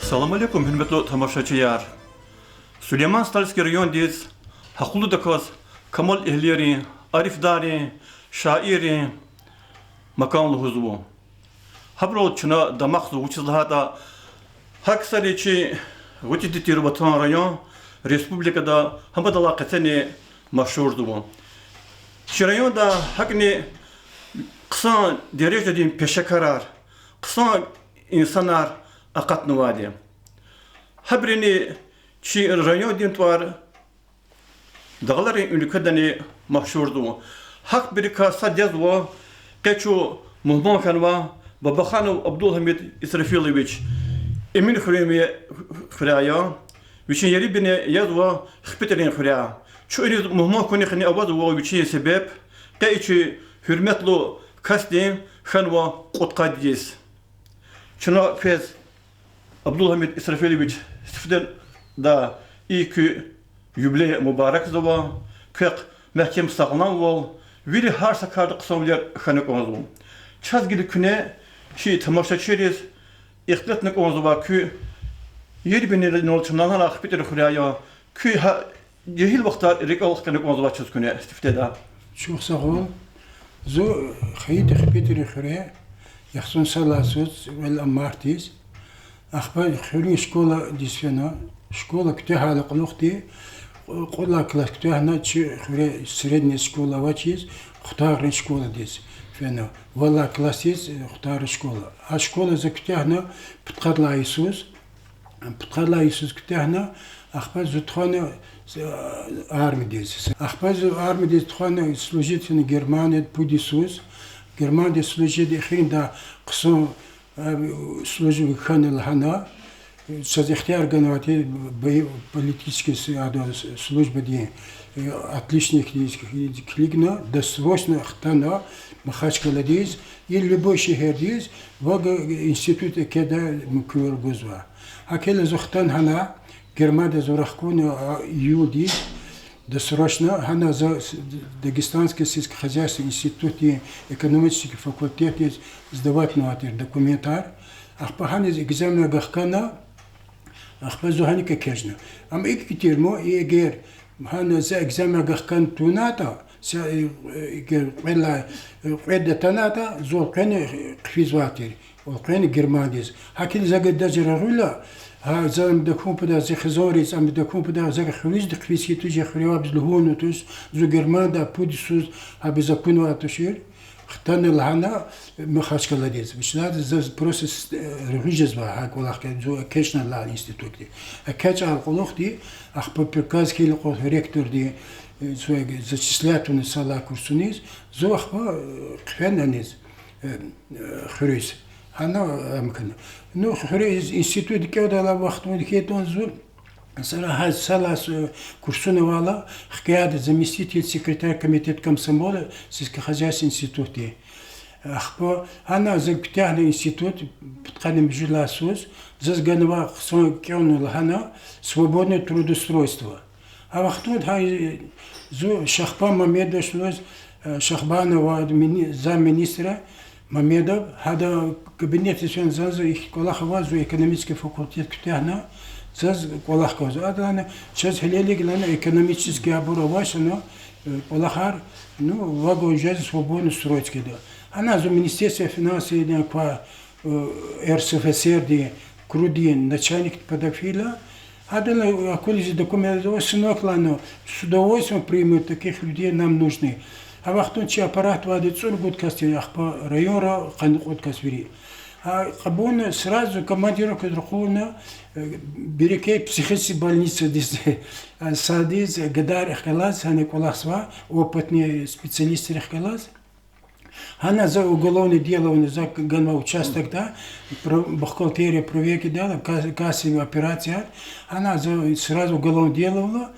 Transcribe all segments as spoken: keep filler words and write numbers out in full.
Салам алейкум, гьуьрметлу тамашачияр! Сулейман-Стальский райондиз гьахълудаказ камалэгьлийрин, арифдаррин, шаиррин макан лугьузва. Гьабурал чна дамахзава, вучиз лагьайтӀа гьа ксари чи гъвечӀиди тир Ватан район республикада гьамадалай къецени машгьурзава. Чи районда гьакӀни хъсан дережадин пешекарар, хъсан инсанар акъатнавайди. Гьабурни чи райондин тӀвар дагъларин уьлкведани машгьурзава. Гьахьбирикай сад язва, къе чун мугьман хьанва, Бабаханов Абдулгьамид Исрафилович, Эминхуьруьнви хуьряй я, вичин ери-бине язва ХпитӀирин хуьряй. Чун иниз мугьман хьунихъни авазва вичин себеб, къе и чи гьуьрметлу касдин хьанва кьудкъад йис. Чна квез Абдулгьамид Исрафилович, сифтедай и куь юбилей мубаракзава, квехъ мягькем сагъламвал, вири гьар са карда хъсанвилер хьана кӀанзава. Чаз гила куьне, чи тамашачийриз ихтилатна кӀанзава куь ери-бинедал чна лагьана ХпитӀир хуьряй я, куь гьа жегьил вахтар рикӀел хкана кӀанзава чаз куьне сифтедай. Чухсагъул, зун хайиди ХпитӀирин хуьре, яхцӀурни салай йисуз, кьвед лагьай мартдиз, ахпа хуьруьн школадиз фена, школа куьтягьайла кьулухъди, кьуд лагьай класс куьтягьна чи хуьре средняя школа авачиз, Хтагърин школадиз фена, вад лагьай классдиз, Хтагърин школа. А школа за куьтягьна пудкъад лагьай йисуз, пудкъад лагьай йисуз куьтягьна, ахпа зун тухвана, э, армиядиз. Ахпа зун армиядиз тухвана служить фена Германияда пуд йисуз. Германияда служить, эхирдай хъсан, э, служба хьана лагьана, чаз ихтияр ганвай тир, бо-, политический с-, ада, с-, службадин, э, отличникдиз килигна, досрочно хтана Махачкъаладиз, я любой шегьердиз, ваъ, институт экедай мумкинвал гузва. ГьакӀ хьайила зун хтана гьана, Германияда зун рахкуна, а, июлдиз, досрочно, гьана за с-, Дагестанский сельскохозяйственный институтдин экономический факультетдиз сдаватьнавай тир документар. Ахпа гьаниз экзамен агакьна, ахпа зун гьаник экечӀна. Амма икӀ тир ман, и эгер гьана за экзамен агакьна тавунайтӀа, са, э, эгер кьвед лагьай, э, кьвед атанайтӀа, зун элкъвена хъфизвай тир, элкъвена Германиядиз. ГьакӀ хьайила за гадади регъуьла, гьа, за ам дакун патал, зи хизанриз ам дакун патал, за хуьруьзди хъфиз хьайитӀа, жи хуьревайбуруз лугьун туш, зун Германияда пуд йисуз, гьабуруз акунвай тушир, хтана лагьана Махачкъаладиз. Вучиз лагьайтӀа заз просто с-, э, регъуь жезва гьа кӀвалах, зун экечӀна лагьана институтдиз. ЭкечӀайдалай кьулухъди, ахпа приказ хьайила кьулухъ ректорди, э, зун зачислять авуна са лагьай курсуниз, зун ахпа, э, хъфена аниз, э, э, хуьруьз. Гьана, э, ам хьана. Ну, хуьруьз институт кӀелдайла вахтунда хьайитӀани зун, са лагьай, са лагьай с-, курсуни авайла, хкяда заместитель секретаря комитета комсомола сельскохозяйственного институтди. Ахпа гьана за куьтягьна институт, пудкъанни муьжуьд лагьай йисуз, заз ганвай хъсан кӀелна лагьана свободное трудоустройство. А вахтунда гьа, э, зун Шахбан Мамедович лугьуз, э, Шахбанов, мини-, замминистра Мамедов, гьадан кабинетдиз фена, заз ихьтин кӀвалах ава, зун экономический факультет куьтягьна, заз кӀвалах кӀанзава. Адалайни чаз гьелелиг лагьана экономический абур авач лагьана, э, кӀвалахар, ну, вагон жез свободно строить кьеда. Гьана зун Министерство финансов квай, э, РСФСР-дин КРУ-дин начальникди патав фейила, гьадалай акуна зи документ, ой, сынок, лагьана, с удовольствием примут, таких людей нам нужны. А вахтунда чи аппарат авайди цӀуругуд кас тир, ахпа районра къанни кьуд кас вири. А кьабулна, сразу командировкадиз ракъурна, э, Берекет психический больницадиз, а, садиз, гадайрихъ галаз, гьана кӀвалахзавай опытный специалистрихъ галаз. Гьана за уголовное дело авуна, за ганвай участокда, про-, бухгалтерия проверка ийидайла, ка-, кассовый операция. Гьана за сразу уголовное дело авуна.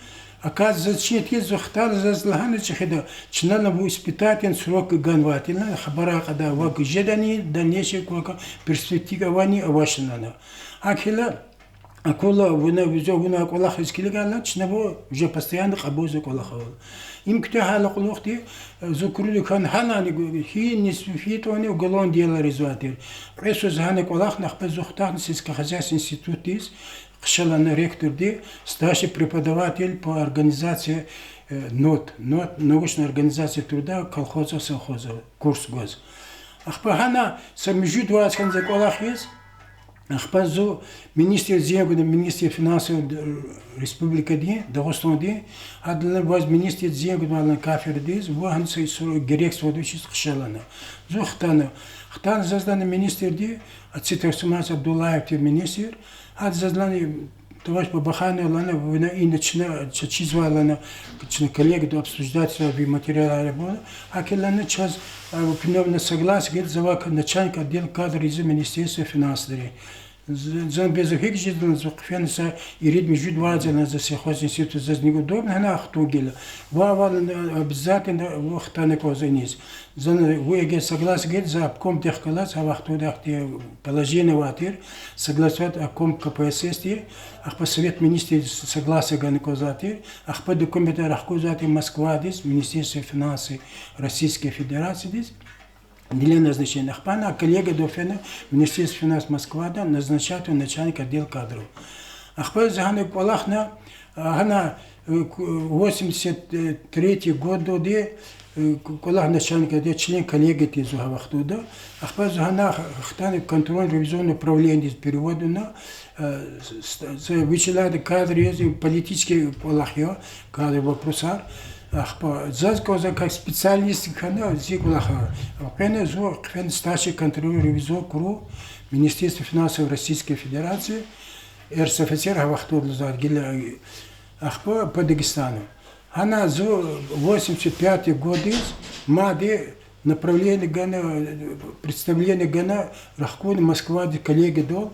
Оказывается, заз чин тийиз, зун хтайла, заз лагьана чӀехида, чна лагьана вун испытательный срок ганвай тир лагьана, хабарар кьадай, вакай жедани, дальнейший квакай перспектива авани, авачни лагьана. ГьакӀ хьайила, акурла, вуна виже, вуна кӀвалахриз килигайла, чна ву уже постоянно кьабулзава кӀвалах авал. Им куьтягьайла кьулухъди, э, зун курудик хьана, гьанани гу-, гьинис фитӀани уголовное дело ризвай тир. Кьве йисуз гьана кӀвалахна, ахпа зун хтана сельскохозяйственный институтдиз, хъша лагьана ректорди, старший преподаватель по организации, э, нот, нот, научная организация труда колхозов, совхозов, курс гваз. Ахпа гьана са муьжуьд варз хьана за кӀвалахиз, ахпа зун министр зенгуна, министр финансов д-, республикадин, Дагъустандин, гьадалай ваз министр зенгуна алана кафедрадиз, ва гьана са исура герек сводучиз хъша лагьана. Зун хтана, хтана заз лагьана министрди, аци Тарсумаз Абдуллаев тир министр, гьада заз лагьана, товарищ Бабаханов лагьана, вуна ина чна, чаз чизвай лагьана, чна коллегада обсуждать ийизвай ви материалар ава, гьакӀ лагьана чаз, а, куьне вуна согласие гайитӀа завай начальник отдела кадров ийизва министерство финансдиз. З-, зун бес гьикӀ жезва лагьана, зун хъфена са ирид-муьжуьд варз я лагьана за сельхозинститутда, заз неудобно гьана хтун гила. Вавай лагьана, обязательно вун хтана кӀанзава иниз. Зун вун эгер согласие гайитӀа, за обкомдихъ галаз, гьа вахтунда ахьтин положение авай тир, согласовать обком КПСС-ди, ахпа Совет министров согласие гана кӀанзавай тир, ахпа документар рахкузвай тир Москвадиз, Министерство финансов Российской Федерациядиз, для назначения. Ахпа гьана коллегадал фена, Министерство финансов Москвада назначать ийизва начальник отдела кадров. Ахпа за гьана кӀвалахна, а, гьана, э, к-, восемьдесят третий годдалди, э, к-, кӀвалах начальник отдела, член коллегии тир зун гьа вахтунда. Ахпа зун гьана х-, хтана контрольно-ревизионное управлениедиз перевод авуна, э, с-, с-, вичелай кадров яз, политический кӀвалах я, кадров вопросар. Ахпа заз кӀанзава как специалист хьана зи кӀвалахар. Къена зун хъфена старший контрольно-ревизионный круг Министерства финансов Российской Федерации, РСФСР гьа вахтунда лугьузвайди гила, ахпа по Дагестану. Гьана зун восемьдесят пятый годдиз мад направление гана, представление гана, рахкуна Москвадиз коллегадал,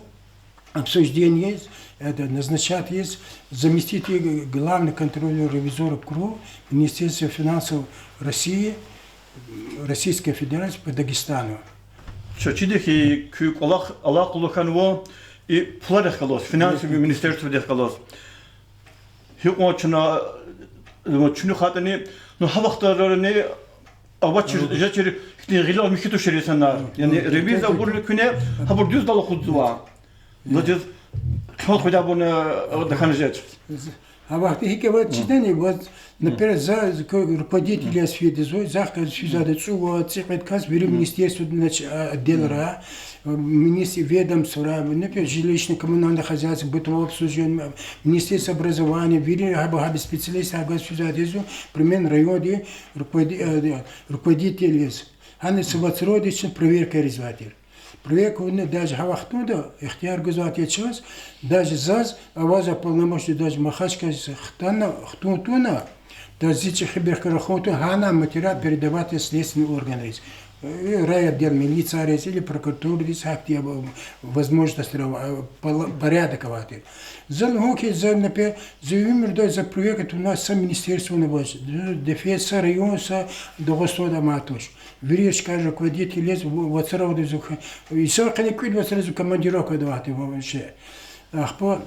обсуждение ийиз, это, назначать ийиз заместитель главного контрольно-ревизора КРУ Министерства финансов России, Российской Федерации по Дагестану. Чаз чида хьи, куь кӀвалах алакъалу хьанва и пуларихъ галаз, финансовый министерстводихъ галаз. Гьикьван чна, чуьнуьхайтӀани, ну, гьа вахтарани авачир, жечир хьтин гъилел михьи тушир инсанар. Яни ревизия авурла куьне гьабур дуьздал акъудзава. Лугьуз, хъсан хуьда абурни тахьана жеч. Гьа вахтунда гьикӀ авай чидани, вот, например, за, за руководитель яз фидайзава, захъ галаз физвайди цӀувад, цӀикьвед кас вири министерствода, нач-, а, отделра, министр-, ведомствора, например, жилищно-коммунальное хозяйство, бытовое обслуживание, министерство образования, вири гьабур, гьабур специалистар галаз физвайди я зун, примерно райондин руководи-, э, руководитель яз. Гьана са вацралди чна проверка ийизвай тир. Проверка авуна даже гьа вахтунда ихтияр гузвай тир чаз, даже заз аваз уполномоченный даже Махачкъаладиз хтана, хтун туна, даже зи чӀехи бехкер рахун туна, гьана материал передавать ийиз следственный органриз, э, райотдел милицияриз или прокуратурадиз, гьахьтин, э, возможностьра, э, пол-, порядок авай тир. За лугьун хьи, за, например, за уьмуьрда за проверка авунвай са министерствони авач, ДФС, са район, са Дагъустанда амай туш. Вири чкайрин руководитель яз, в-, вацралди зун, инсанар къене кӀуьд вацра зун командировкада авай тир вообще. Ахпа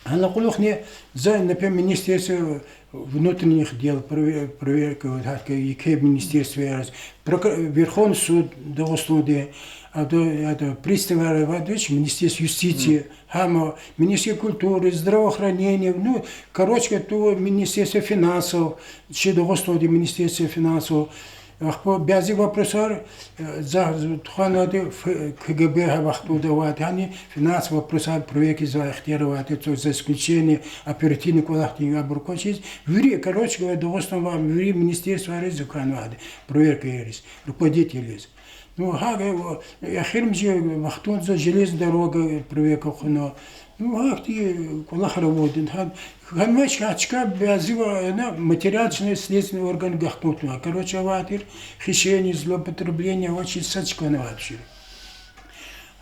гьана кьулухъни за, например, Министерство внутренних дел прове-, проверка, вот, гьахьтин еке министерствояр, прокур-, Верховный суд Дагъустандин, а то, а то приставар авайди вич, Министерство юстиции, гьам, Министерство культуры, здравоохранения, ну, короче, то Министерство финансов, чи Дагъустандин Министерство финансов, ахпа бязи вопросар, э, за, за тухванвайди Ф-, КГБ гьа вахтунда авайди, гьана финансовый вопросар проверка ийизвай ихтияр авайди, то за исключение оперативный кӀвалахдин абур квачиз, вири, короче говоря, Дагъустанда авай вири министерствайриз за кхьенвайди, проверка ийиз, руководитель яз. Ну, гьа, э, эхиримжи вахтунда за железная дорога проверка хъувуна. Ну, гьахьтин кӀвалахар авайди я. Гьа, гьанвач, гьа чка бязивай, ана, материал чна следственный орган гахкун туна. Короче, авай тир хищение, злоупотребление, авачиз са чкани авай тушир.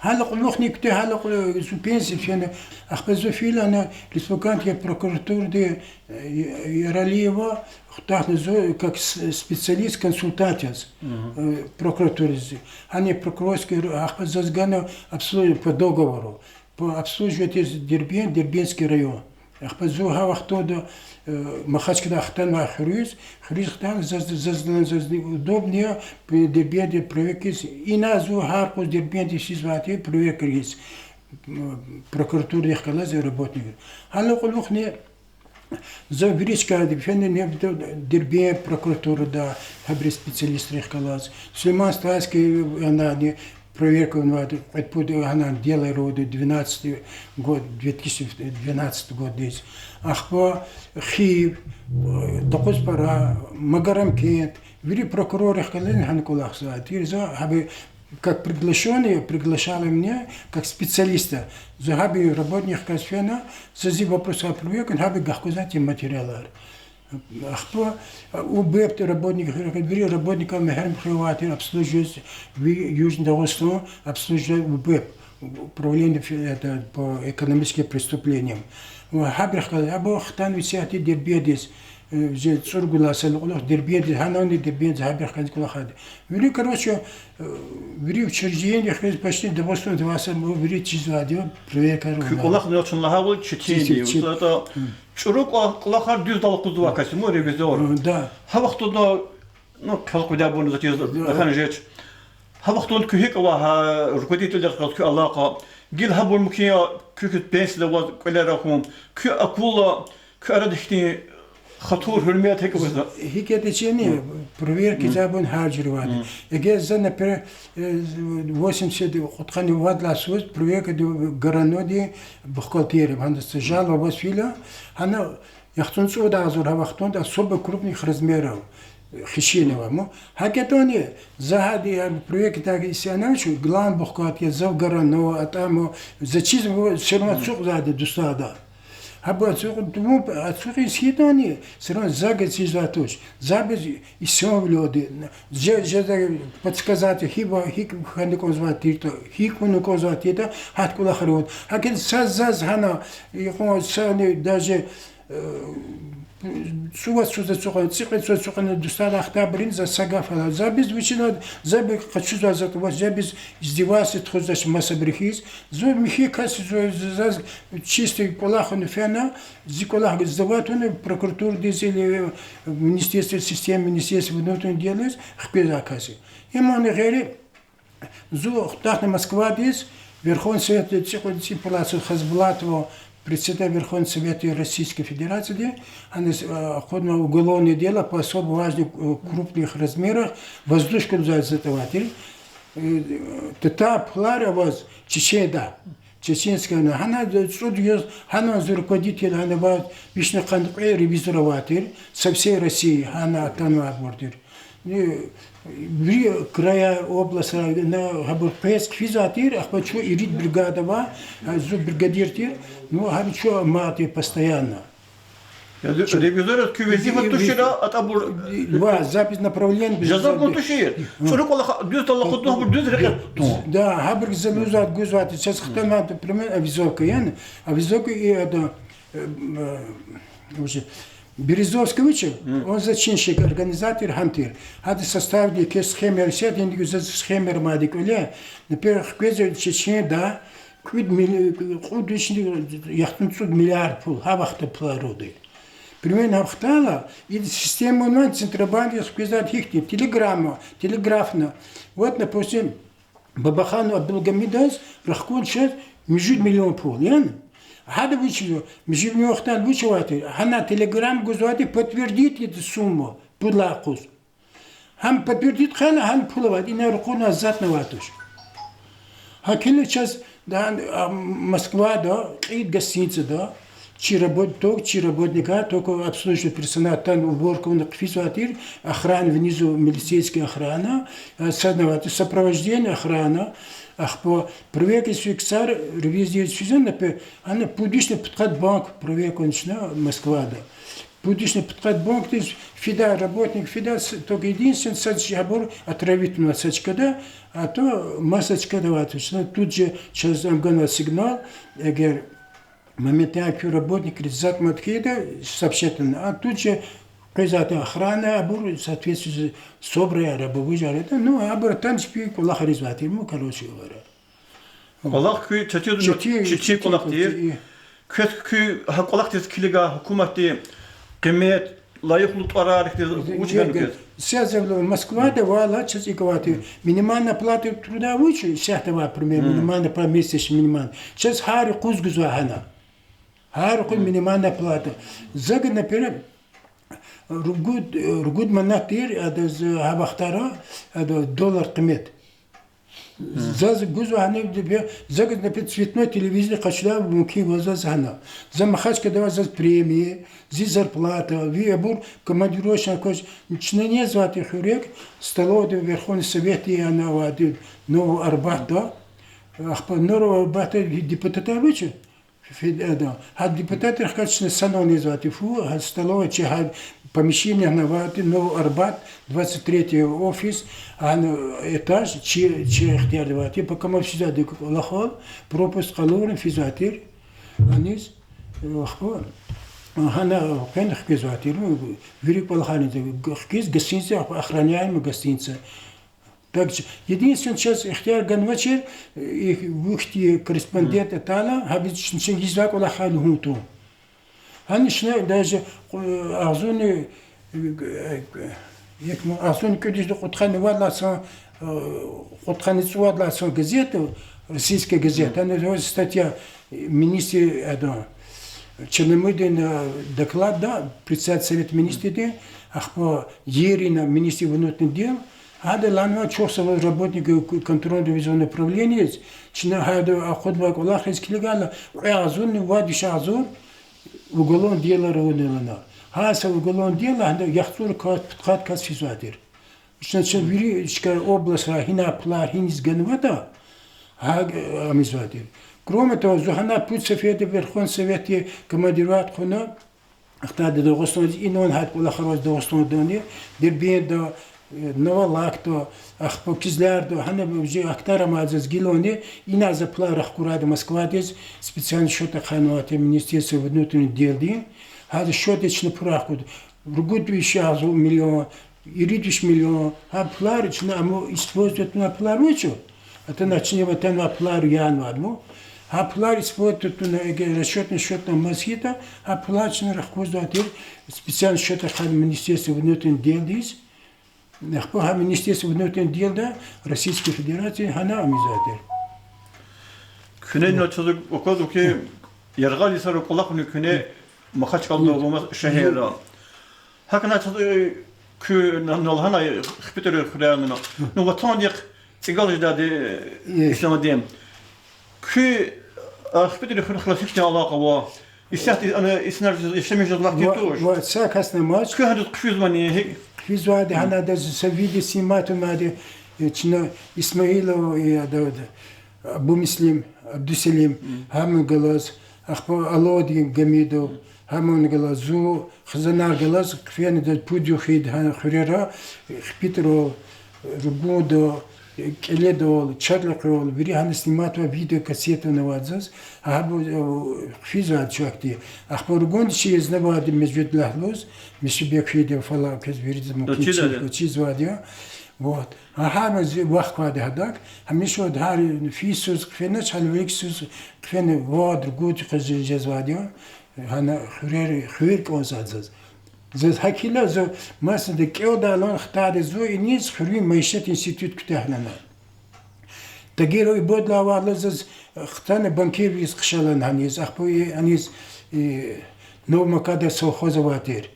Гьана кьулухъни куьтягьайла кьулухъ зун пенсия фена, ахпа зун фейила ана республикан прокуратуради, э, Яралиева хутахна зун как с-, специалист-консультант яз, э, прокуратурадиз. Гьана прокурорский р-, ахпа заз гана обслуживание по договору. По обслуживать из Дербент, Дербентский район. Ахпа зун гьа вахтунда, э, Махачкъаладай хтанвай хуьруьз, хуьруьз хтана заз, заз, заз удобнее, э, Дербентдиз проверка ийиз, ина зун гьар къуз Дербентдиз физвайди проверка ийиз, м, прокуратурадихъ галаз работник. Гьана кьулухъни за вири чкайралди фена, не Дербент прокуратурада, гьабурун специалистрихъ галаз, Сулейман-Стальский, анани, проверка авунвайди, кьвед-пуд гьана дело ирвайди, двенадцатый год, две тысячи двенадцатый годдиз. Ахпа Хив, Докъузпара, Магарамкент, вири прокуроррихъ галаз гьана кӀвалахзавайди тир за, гьабур как приглашённый, приглашали меня как специалиста. За гьабурун работникрикай фена, за зи вопросар проверка авуна, гьабур гахкузвайди тир материалар. Ахпа УБЭП работник, вири работникар мегьрем хьайивай тир обслуживать, ви Южный Дагъустан обслуживать УБЭП, управление фи-, это, по экономическим преступлениям. Ва гьабурухъ галаз, абур хтанва исятда Дербентдиз, э, уже цӀуругуд лагьай йисалай кьулухъ Дербентдиз, гьанани Дербентдиз гьабурухъ галаз кӀвалахайди. Вири, короче, э, вири учреждениейрихъ галаз почти Дагъустандин васабу вири чизвайди я, проверкаяр авунва. Куь кӀвалахни чна лагьайвал четинди я. Чет-, чет-, вуч ятӀа, чӀуру кӀва-, кӀвалахар дуьздал акъудзавай кас я, ман, ревизор. М, да. Гьа вахтунда, ну, квез кьведайбурни заз чиз тахьана жеч. Гьа вахтунда куь гьикӀ авай гьа руководителрихъ галаз куь алакъа? Гила гьабур мумкин я куь, куь пенсияда аваз кӀвалера хьун, куь акула, куь арада ихьтин хатур, гьуьрмет гьикӀ авазва? ГьикӀ ятӀа чини, проверка ийизвайбур гьар жуьревайди. Эгер за, например, э, восемьдесят, кьудкъанни вад лагьай йисуз проверкада Городнойдин бухгалтерия, гьана са жалоба аваз фейила, гьана яхцӀурни цӀуд агъзур гьа вахтунда особо крупных размеров хищение авай, ман. ГьакӀ ятӀани, за гьади, я, проверкада исятда чун, главный бухгалтер, зав Городной, атӀа, ман, за чиз, всё равно ацукьзавайди дустада. Гьабур ацукь-, ацукьиз хьайитӀани, всё равно за гзаф чизвай туш. За бес исятда вилералди, жез-, жезва подсказать, гьикӀ ва-, гьикӀ хьана кӀанзавай тиртӀа, гьикӀ авуна кӀанзавай тиртӀа, гьахьтин кӀвалахар авун. ГьакӀ ятӀа са заз гьана, икьван сани даже, э, цӀувад йисуз ацукьна, цӀикьвед йисуз ацукьна дустар ахтайбурун за са гаф ала. За бес вичина, за бес къачузвай затӀ авач, за бес издевательство тухузвач масабуру хьиз. Зун михьи кас я, зун, за, заз чистый кӀвалах авуна фена, зи кӀвалах сдавать авуна прокуратурадиз или министерство, система Министерства внутренних делриз хквезвай кас я. Имни гъейри, зун хтахна Москвадиз, Верховный Совет, цӀикьвед, цӀипуд лагьай йисуз Хасбулатова, председатель Верховного Совета Российской Федерации, гьаниз, э, акъудна уголовное дело по особо важным, э, крупных размерах, воздушка лугьузвай затӀ авай тир. Э, татар пулар аваз Чечнеда, чеченская, гьана цӀуд йис, гьана зи руководитель, гьана авай вишни къанни кьве ревизор авай тир, со всей России гьана атанвайбур тир. Э, вири края, областра, на, гьабур къвез хъфизвай тир, ахпа чун ирид бригада ава, а, зун бригадир тир, ну, гьабур чун амай тир постоянно. Я, ревизордиз куь везифа тушира, атӀа абур, ва, за бес направление, жаза гун тушир. ЧӀуру кӀвалах дуьздал акъудун, гьабур дуьз рекье тун. Да, гьабур за лугьузвайди гузвайди, чаз хтанвайди, например, Авизовка, яни, Авизовка и это, э, м, э, уже Березовский вуч я, он зачинщик, организатор гьам тир. Гьадан составда еке схема рисет, индиги за схемаяр мад кӀвале, например, хквезва Чечнеда, кьуд милли-, кьуд вишни яхцӀурни цӀуд миллиард пул, гьа вахтунда пулар авайди. Примерно гьа вахтунда и система авунвай, Центробанкдиз хквезвайди гьихьтин, телеграмма, телеграфна. Вот, допустим, Бабаханов Абдулгьамидаз рахкун чаз муьжуьд миллион пул, яни? Гьада вуч я, муьжуьд миллион вахтунда вуч авай тир? Гьана телеграмма гузвайди подтвердить эту сумму, пуд лагьай юкъуз. Гьам подтвердить хьана, гьам пул авайди, ина ракъурна затӀни авай туш. ГьакӀ хьайила чаз, да, а, Москвада, кьейид гостиницада, чи работ-, то-, чи работникар, только обслуживающий персонал, там уборка авуна хъфизвай тир, охрана внизу, милицейская охрана, а, садни авай тир, сопровождение охрана, ахпа проверка ийиз физ ксар, ревизия ийиз физва, например, ана пуд вишни пудкъад банк проверка авуна чна Москвада. Пуд вишни пудкъад банкдиз фида, работник фида, с-, только единственное, сад чи гьабур отравить авунвай са чкада, а то маса чкада авай туш. Тут же чаз ам ганвай сигнал, эгер моментально куь работникриз затӀ-мад хьайитӀа, сообщать авуна. А тут же къвезвай тир охрана, абур соответствующий СОБРаяр, абур вужар ятӀа, ну, абур атана чпи кӀвалахар ийизвай тир, ну, короче говоря. КӀвалах куь четин, четин, четин кӀвалах тир. Квез куь гьа кӀвалахдиз килигай гьукуматди къимет, лайихлу тӀварар хьиз вуч ганва квез? Сязавла Москвада валай чаз икӀ авай тир. Минимальная плата труда вуч, исятда авай пример, минимальная пла-, месячная минимальная. Чаз гьар юкъуз гузвай гьана. Гьар юкъуз минимальная плата. Зага, например, ругуд, ругуд манат тир, адаз гьа вахтара, ада доллар къимет. Заз гузва гьана, зага, например, цветной телевизор къачудай мумкин ава заз гьана. За Махачкъаладай, заз премия, зи зарплата, ви абур командировочный кваз, чна незвати хуьрек, столовада Верховный Советди ана авайди, Новый Арбатда. Ахпа Новый Арбатда депутатар вичи? Фи-, ада, гьа депутатрихъ галаз чна санал незвати фу, гьа столовая чи гьа помещение гьана авайди, Новый Арбат, двадцать третий офис, гьана этаж, чи, чи ихтиярда авайди, пока ма физвайди кӀвалахал, пропуск къалурна физвай тир, аниз, ахпа, гьана къен хквезвай тир, вири кӀвалахарни хкиз, гостиница, охраняемая гостиница. Так, единственное, чаз ихтияр ганвачир, и вахтунин корреспондент атайла, гьабуруз чна чна ийизвай кӀвалахар лугьун тавун. Гьана чна даже, э, агъзурни, э, як ма-, агъзурни кӀуьд вишни кьудкъанни вад лагьай сан, э, кьудкъанни цӀувад лагьай сан газета, российская газета, гьана статья, э, министр, адан, Черномырдинан, э, докладда, председатель Совета министридин, ахпа Ерина, министр внутренних дел, гьада лагьанва чухсагъул работникар контрольно-ревизионного управлениедиз, чна гьада акъуднавай кӀвалахриз килигайла, кьве агъзурни вад виш агъзур уголовное дело авуна лагьана. Гьа са уголовное дело гьада яхцӀур кас, пудкъад кас физвай тир. Чна, чна вири чкайрин областра гьинай пулар гьиниз ганватӀа, гьа, э, ам ийизвай тир. Кроме того, зун гьана пуд сеферда Верховный Советди командировать хъувуна, ахтарда Дагъустандиз, инал гьа кӀвалахар аваз Дагъустандани, Дербентда, э, Новолакда, ахпа Кизлярда, гьана уже ахтармай заз гилани, ина за пулар рахкурайди Москвадиз, специальный счёт ахъайнавай тир Министерство внутренних делди, гьа счётдиз чна пулар рахкурди, ругуд виш агъзур миллион, ирид виш миллион, гьа пулар чна ам использовать авунвай пулар вуч я? Атана чна ватанвай пулар янвай ма. Гьа пулар использовать авуна, эгер расчётный счётда амаз хьайитӀа, гьа пулар чна рахкузвай тир специальный счёт ахъайна Министерство внутренних делдиз. Ахпа гьа Министерство внутренних делда Российской Федерации гьана ам ийизвай тир. Куьне, ну, чаз аквазва хьи, яргъал йисара кӀвалахни куьне Махачкъалада ва маса шегьерра. ГьакӀни чаз, э, куьн лагьанай ХпитӀирин хуьряй, ну, ватандихъ цӀигал жедайди инсанди. Куь, а, ХпитӀирин хуьряй хьиз гьихьтин алакъа ава? Исятда ана инсанар яшамиш жезвай вахт туш. Ва са касни амач. Куьн гьадаз хъфизвани? Хъфизвайди гьана адаз са видео снимать авунвайди, э, чна Исмаилов, э, ада, ада, Абумуслим, Абдуселим, гьамун галаз, ахпа Алаудин Гьамидов, гьамун галаз, зун, хизанар галаз хъфена адаз пуд югъ хьайиди гьа хуьрера, ХпитӀирал, Ругунда, КӀеледал, Чатлахъал, вири гьана снимать авунвай, видеокассета авунвай заз, гьабур, э, хъфизвайди чахъди. Ахпа Ругунда чи язавайди Межвидлагь лугьуз, Мешебек хьайиди фалай квез виридаз мумкин чизвайди я. Вот. Гьа, гьана зи вахт квайди гьадак, гьамиша вад гьар фи йисуз хъфенач, гьана вилик йисуз хъфена вад-ругуд къвез жезвайди я, гьана хуьрер, хуьр кӀанзавайди заз. Заз гьакӀ хьайила, зун масада кӀелдайла хтайди, зун иниз хуьруьн майишат институт куьтягьна. Тагиров Ибадуллагь авайла заз хтана банкирвилиз хъша лагьана гьаниз, ахпа и, аниз, и, Новая Макада совхоз авай тир.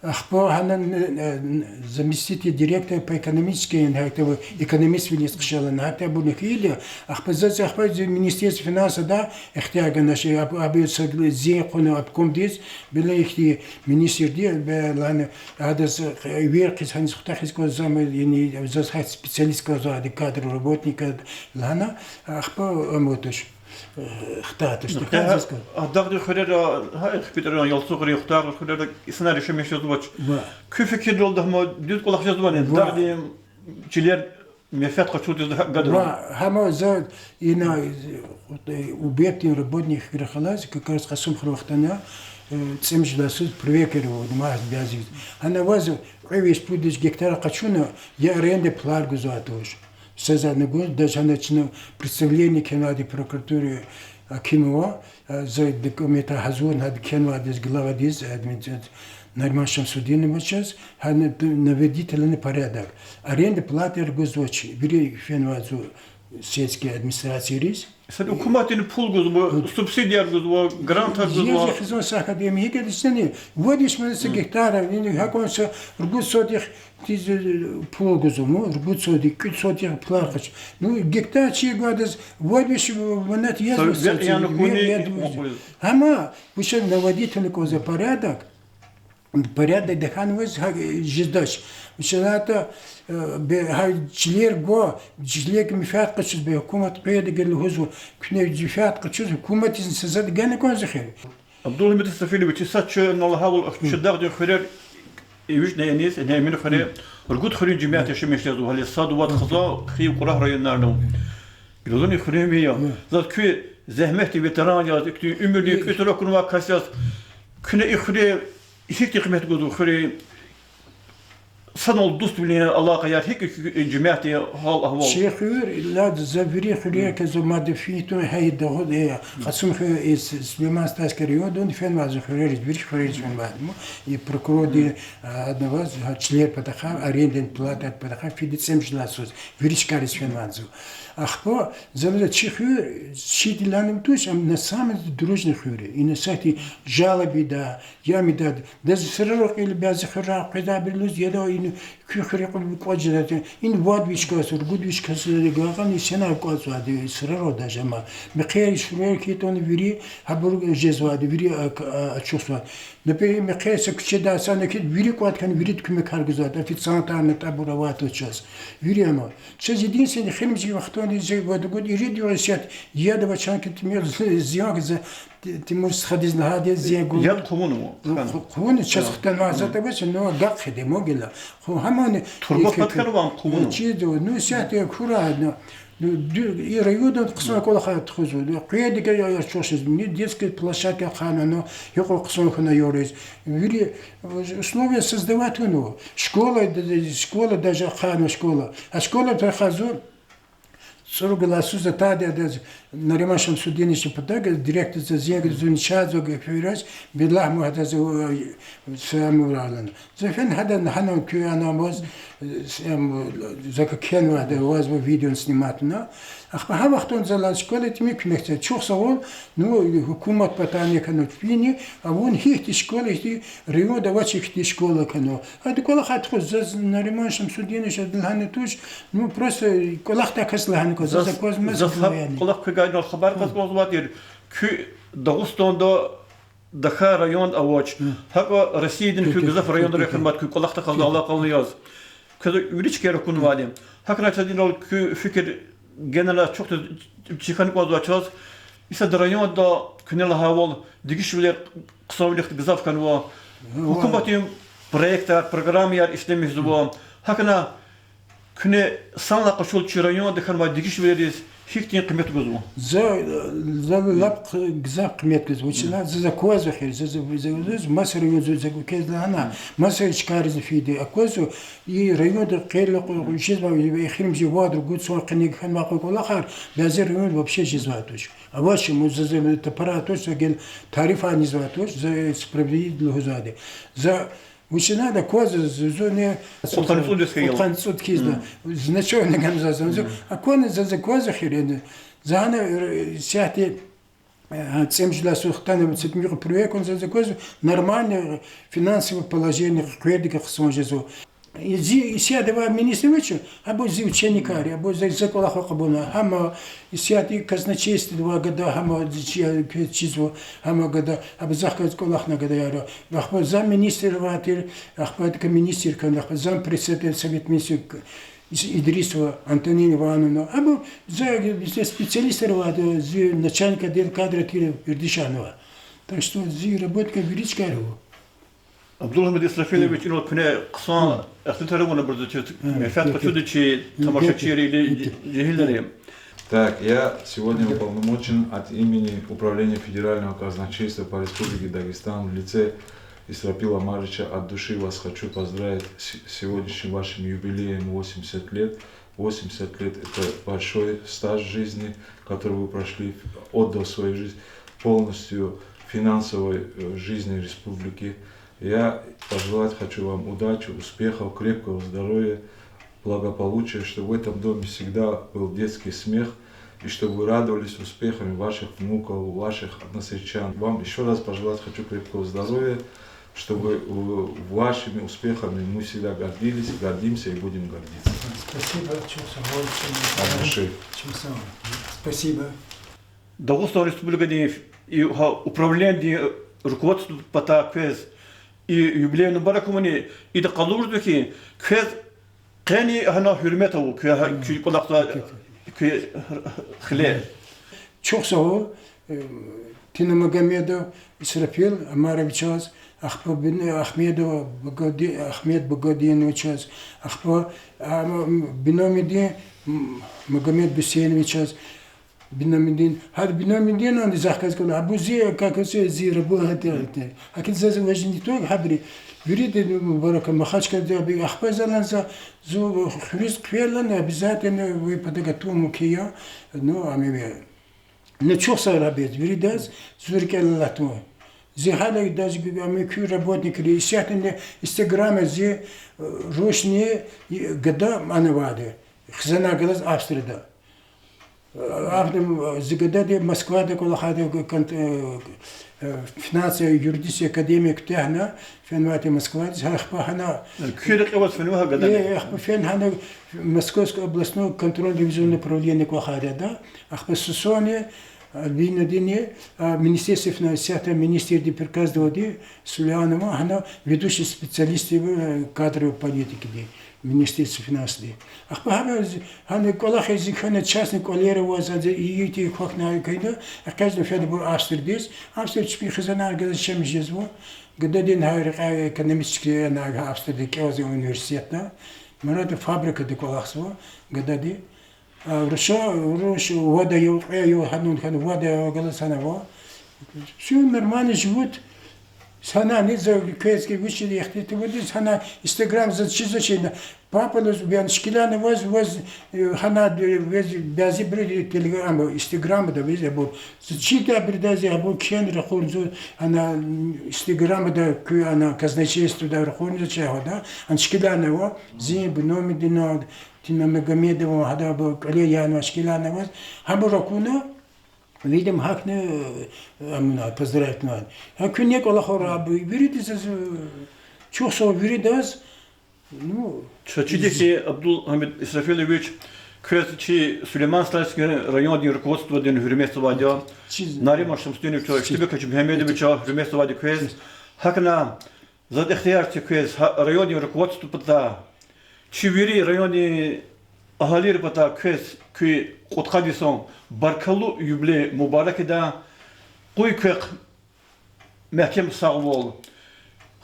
Ахпа гьана, э, заместитель директора по экономическим, гьакӀ ятӀа экономиствилиз хъша лагьана, гьатта абурни хьайила, ахпа заз, ахпа зи Министерство финансовда ихтияр гана, чи аб-, абуру са зен кьуна обкомдиз, била ихьтин министрди, бе, лагьана, адаз, э, вер хъийиз, гьаниз хутахиз кӀанзава, яни заз гьа специалист кӀанзавайди, кадровый работник лагьана, ахпа ам авай туш, э, хтай туш. Адахъдин хуьрера, гьа ХпитӀиран, Ялцугърин, Хтаргъран хуьрера инсанар яшамиш жезвач. Куь фикирдалди гьам дуьз кӀвалах жезвани? Адахъдин чилер менфят къачудиз гьакӀ гадарун. Ва гьам за ина, э, УБЭП-дин работник хьайила галаз, как раз Кьасумхуьр вахтунда, э, цӀемуьжуьд лагьай йисуз проверка авунва, мад бязиз. Гьана аваз кьве виш-пуд виш гектар къачуна, я аренда пулар гузвай туш. Са затӀни гуз, даже гьана чна представление кхьенвайди прокуратура Акимова, за документар гьазурна гьада кхьенвайди я главадиз, администрация, Нариман Шамсудиновичаз, гьана наведите порядок. Аренда платаяр гузвач вири фенвай зун сельский администрацийриз. Сад гьукуматдин пул гузва, субсидияр гузва, грантар гузва. Зи хизан са академия гьикӀ ятӀани, вад виш ман са гектар, яни гьакӀан са ругуд сотих тиз, пул гузва, ну, ругуд сотих, кӀуьд сотих пулар къачу. Ну, гектар чи гвайдаз вад виш манат язва. Са векь яна хьуни, векь яна хьуни. Амма вуч я, наводить авуна кӀанзава порядок. Порядок тахьанваз гьа жездач. Вучиз лагьайтӀа, гьа чилер гва, чилерик менфят къачуз, бес гьукумат къведа гила лугьузва, куьне менфят къачуз, гьукуматдизни са затӀ гана кӀанзава эхир. Абдулгьамид Исрафилович, сад чна лагьайвал, чи дагъдин хуьрер, вишни яниз, Эмин хуьре, ругуд хуьруьн жемят яшамиш жезва, гьеле сад-вад хизан хьи Кьурагь районарна. Гилани хуьруьнви я. Заз куьн зегьметдин ветеран яз, ихьтин уьмуьрдин кӀуьд рокни авай кас яз, куьне и хуьре гьихьтин къимет гузва, хуьре санал дуствилин алакъаяр, гьикӀ жемятдин гьал-агьвал? Чи хуьр, иллади за вири хуьрер хьиз мад фейитӀун гьа и дагъуд, Кьасумхуьр, Сулейман-Стальский районда фенвай за хуьрериз, вири хуьрериз фенвай. И прокурорди, а, адаваз, гьа чилер патахъай, арендный плата патахъай фида цӀемуьжуьд лагьай йисуз, вири чкайриз фенвай за. Ахпа за лугьуз, чи хуьр, чидилани туш, ам на самый дружный хуьр я. Ина сати жалобида, ямида, даже сураро кьил бязи хуьррай къвезвайбуру лугьуз, яда ина куь хуьр кьван жедайди, ина вад виш кас, ругуд виш кас гакьана, исенай кӀватӀзавайди, сураро даже ама. Мехъер, сураро кхьейтӀани вири гьабур жезвайди, вири ачухзавайди. Например, мехъер са куьчедай санал кхьид, вири кӀватӀ хьана, вирида куьмекар гузвайди, официантарни тӀабур авайди чаз. Вири ама. Чаз единственный хиримжи вахтунда жи вад-ругуд ирид югъ исят яд авачан ки, Тимур, зиянкза, Тимур стхадиз лагьайди я, зиян гуз. Яд хъувунва, хъувуна, чаз хтанвай затӀ авач, ну, агакь хъийида, могила. Хъу-, гьамани турба пад хьанва, ам хъувунва. Чида, ну, исят я хьурай, ну, ну, и районда хъсан кӀвалахар тухузва. Къуьддикай ачухзава, ни детский площадка ахъайна, ну, гьикьван хъсан хьана аялриз. Вири условия создавать авунва. Школа, школа даже ахъайна школа. А школа тархазва, цӀуругуд лагьай йисуз атайди адаз, Нариман Шамсудиновичан патав, директорзаз зиянг гуз, зун чазва гуфираз, Белагьму адаз, самуралана. За фена гьада гьана куь анамаз, за кхьенвайди, ваз ва видео снимать авуна. Ахпа гьа вахтунда за лагьана школа тӀимил куьмекзава. Чухсагъул, ну, гьукумат патани хьанва фини, а вун гьихьтин школа, гьихьтин районда авачир хьтин школа хьанва. Гьада кӀвалахар тухуз, заз Нариман Шамсудинович лагьана туш, ну, просто кӀвалахдай кас лагьана кӀанзава, заз аквазмаз, заз гьа кӀвалах квегайнал хабар кьаз кӀанзавай тир, куь Дагъустанда тахьай район авач. ГьакӀ Россиядин куь гзаф районрай хьанвайди, куь кӀвалахда къалурай алакъалу яз. Квез вири чкаяр акунвайди. ГьакӀ лагьайди инал куь фикир генани ачухда, чир хьана кӀанзава чаз. Исятда районда куьне лагьайвал дегишвилер хъсанвилихъ гзаф хьанва. Гьукуматдин проектар, программаяр ишлемишзава. ГьакӀ лагьана куьне санлай къачуз чи районда хьанвай дегишвилериз гьихьтин къимет гузва? За, за лап гзаф къимет гузва. Вучиз лагьайтӀа за, за аквазва эхир, за, за, за, за маса район, за, за квез лагьана, маса чкайриз фида аквазва, и районда къейдла кьу-, кьу-, жезвай, эхиримжи вад-ругуд сон къене хьанвай кьван кӀвалахар бязи районда вообще жезвай туш. Авачир, мо за, за тапарар туш, за гел тарифар ийизвай туш, за справедливо лугьузвайди. За вучиз лагьайтӀа аквазва, за, зун кьудкъанни цӀуд хьиз, кьудкъанни цӀуд хьиз, значение ганвай за, за аквазва, за, за аквазва эхир. За гьана, э, исятда, э, цӀемуьжуьд лагьай йисуз хтана, цитмикь проектни за, за аквазва, нормальное финансовое положение къвердакай хъсан жезва. Зи исятда авай министр вич, абур зи ученикар я, абур за, за кӀвалахал кьабулна, гьам исятда казначействодивай гада, гьам зи чи-, квез чизва, гьам гада, абур захъ галаз кӀвалахна гадаяр я. Ахпа замминистр авай тир, ахпа адакай министр хьана, ахпа зампредседатель Совет министров Идрисова Антонина Ивановна. Абур за, зи специалистар авай, зи начальник отдела кадров тир Бердишанова. Так что зи работникар вири чкайра ава. Абдулгьамид Исрафилович, инал куьне хъсан ихтилатар авуна, абуруз чи менфят къачуда чи тамашачийри, жегьилри. Так, я сегодня уполномочен от имени Управления Федерального казначейства по Республике Дагестан в лице Исрапила Марыча от души вас хочу поздравить с сегодняшним вашим юбилеем восемьдесят лет. Восемьдесят лет — это большой стаж жизни, который вы прошли, отдав свою жизнь полностью финансовой, э, жизни республики. Я пожелать хочу вам удачи, успехов, крепкого здоровья, благополучия, чтобы в этом доме всегда был детский смех, и чтобы вы радовались успехами ваших внуков, ваших односельчан. Вам ещё раз пожелать хочу крепкого здоровья, чтобы, э, вашими успехами мы всегда гордились, гордимся и будем гордиться. Спасибо, чухсагъул, чухсагъул. Спасибо. Дагъустан Республикадин и гьа управленидин руководство патай квез и юбилей мубарак авуни, ида къалурзава хьи, квез къени гьана гьуьрмет ава, куь, куь кӀвалахза, куь хиле. Чухсагъул, э, Тина Магомедов Исрафил Омаровичаз, ахпа Бин-, Ахмедова Багавди-, Ахмед Багавдиновичаз, ахпа, а, м, Биномидин, м, Магомед Гусейновичаз, Биномидин, гьар Биномидин ани захказ кӀвалах, абур зи, как это, зи рабо-, гьакӀ, гьакӀ. ГьакӀ заз уважение тунг гьабуруз. Вирида мубарак, Махачкъалади, ахпа залан за, зун хуьруьз хъфейла, обязательно ви патав гатун мумкин я, ну, ами ви. Ну, чухсагъул абуруз, виридаз, зун рикӀелай алатун. Зи гьалай даже, ами куь работникри, исятда Инстаграмда зи, э, рушни, э, гада анавайди. Хизанар галаз Австрияда. Э, афдам, э, зи гадади Москвада кӀвалахайди, э, конт-, э, э, финансовый юридический академия куьтягьна, фенвайди Москвадиз, ахпа гьана. Куь рекье аваз фенва гьа гадани? Э, ахпа фена гьана Московский областной контрольно-ревизионное управление кӀвалахайди ада. Ахпа Сусани, э, Бинодини, э, Министерство финансов, исятда министрди приказдавайди, Сулейманова, гьана ведущий специалист, э, кадровой политикиди, Министерство финансовди. Ахпа гьана з-, гьана кӀвалахиз зи хьана частный кӀвалера аваз, зи июти квахьна кайда, экъечӀна фена абур Австриядиз. Австрияда чпин хизанар галаз чемиш жезва. Гададин гьа рекьяй экономический, гьана Австрияда кӀелзава университетда. Мурад фабрикада кӀвалахзава гадади. А, руша, руш, вада яв, кьве яв гьанун хьана, вада яв галаз гьана ава. Всё нормально живут. Гьана ни за квез ки вичи ихтилат авуниз, гьана Инстаграм заз чизвачирна. Папа лугьуз, яни шикилар аваз, ваз, э, гьана, э, ваз бязибуру Телеграм, Инстаграмда ваз абур. Заз чида абурдаз, абур кхьена ракъурзава, гьана, м, Инстаграмда куь, гьана, казначействода ракъурзава чагьвада, гьана шикилар ава, зи Биномидина, Тина Магомедова, гьада абур кӀвале янвай шикилар аваз, гьабур акуна, видимо, гьахьна, э, амуна, поздравить авуна. Гьа куьне кӀвалахар абур, виридаз, э, чухсагъул виридаз, ну, чаз чида хьи, Абдулгьамид Исрафилович, квез чи Сулейман-Стальский райондин руководстводин гьуьрметзавайди я, Нариман Шамсудиновича, Иштирбек Гьажимегьамедовича гьуьрметзавайди квез. ГьакӀна заз ихтияр це квез гьа райондин руководство патай, чи вири райондин агьалийрин патай квез куь кьудкъад йисан баркаллу юбилей мубарак ийида. Къуй квехъ мягькем сагъвал,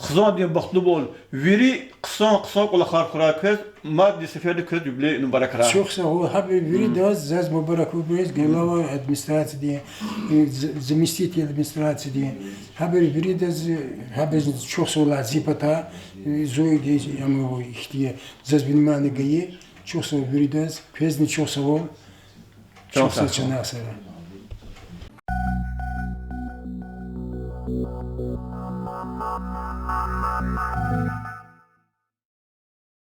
хизандин бахтлувал, вири хъсан-хъсан кӀвалахар хьурай квез, мадни сеферда квез юбилей мубаракрай. Чухсагъул, гьабур виридаз заз мубарак лугьуз, глава администрациядин, э, з-, заместитель администрациядин, гьабур виридаз, гьабур чухсагъул зи патай, э, зун, э, ам, ихьтин, заз внимание гайи, чухсагъул виридаз, квезни чухсагъул. Чухсагъул, чан сагърай.